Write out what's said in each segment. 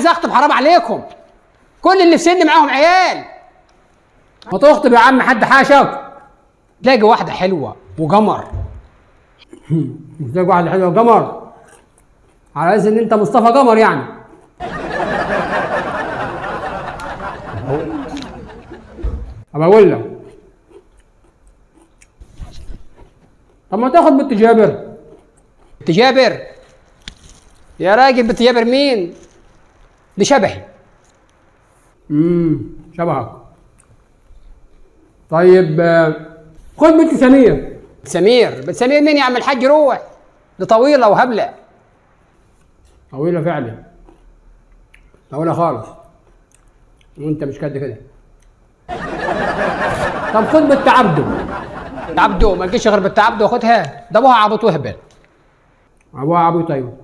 عايز اخطب، حرام عليكم، كل اللي في سني معاهم عيال. ما تخطب يا عم، حد حاشك؟ تلاقي واحدة حلوة وقمر. تلاقي واحدة حلوة وقمر، على اساس ان انت مصطفى قمر يعني. طب اقول لك، طب ما تاخد بنت جابر. بنت جابر؟ يا راجل بنت جابر مين؟ دي شبهي. شبهك. طيب خد بنت سمير. سمير؟ بنت سمير مين يا عم الحاج؟ روح، دي طويلة وهبله. طويلة فعلا، طويلة خالص، وانت مش قد كده. طب خد بنت عبده. عبده ما تجيش غير بنت عبده، خدها، ده ابوها عبيط وهبل. ابوها عبيط؟ ايوه.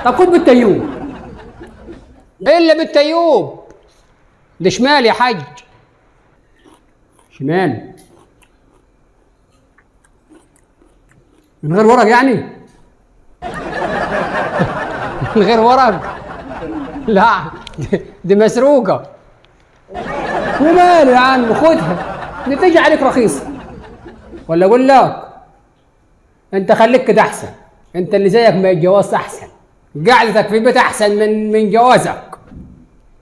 طب خد بنت ايوب. الا بنت ايوب دي شمال يا حاج. شمال من غير ورق يعني؟ من غير ورق؟ لا دي مسروقه. وماله يا عم، خدها، دي تيجي عليك رخيصة. ولا اقول لك انت خليك كده احسن، انت اللي زيك ما يتجوزش احسن، قعدتك في البيت احسن من جوازك.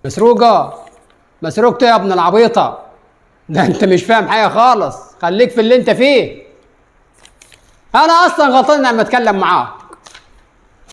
مسروقه؟ مسروقته يا ابن العبيطه، ده انت مش فاهم حاجة خالص، خليك في اللي انت فيه. انا اصلا غلطان لما اتكلم معاه.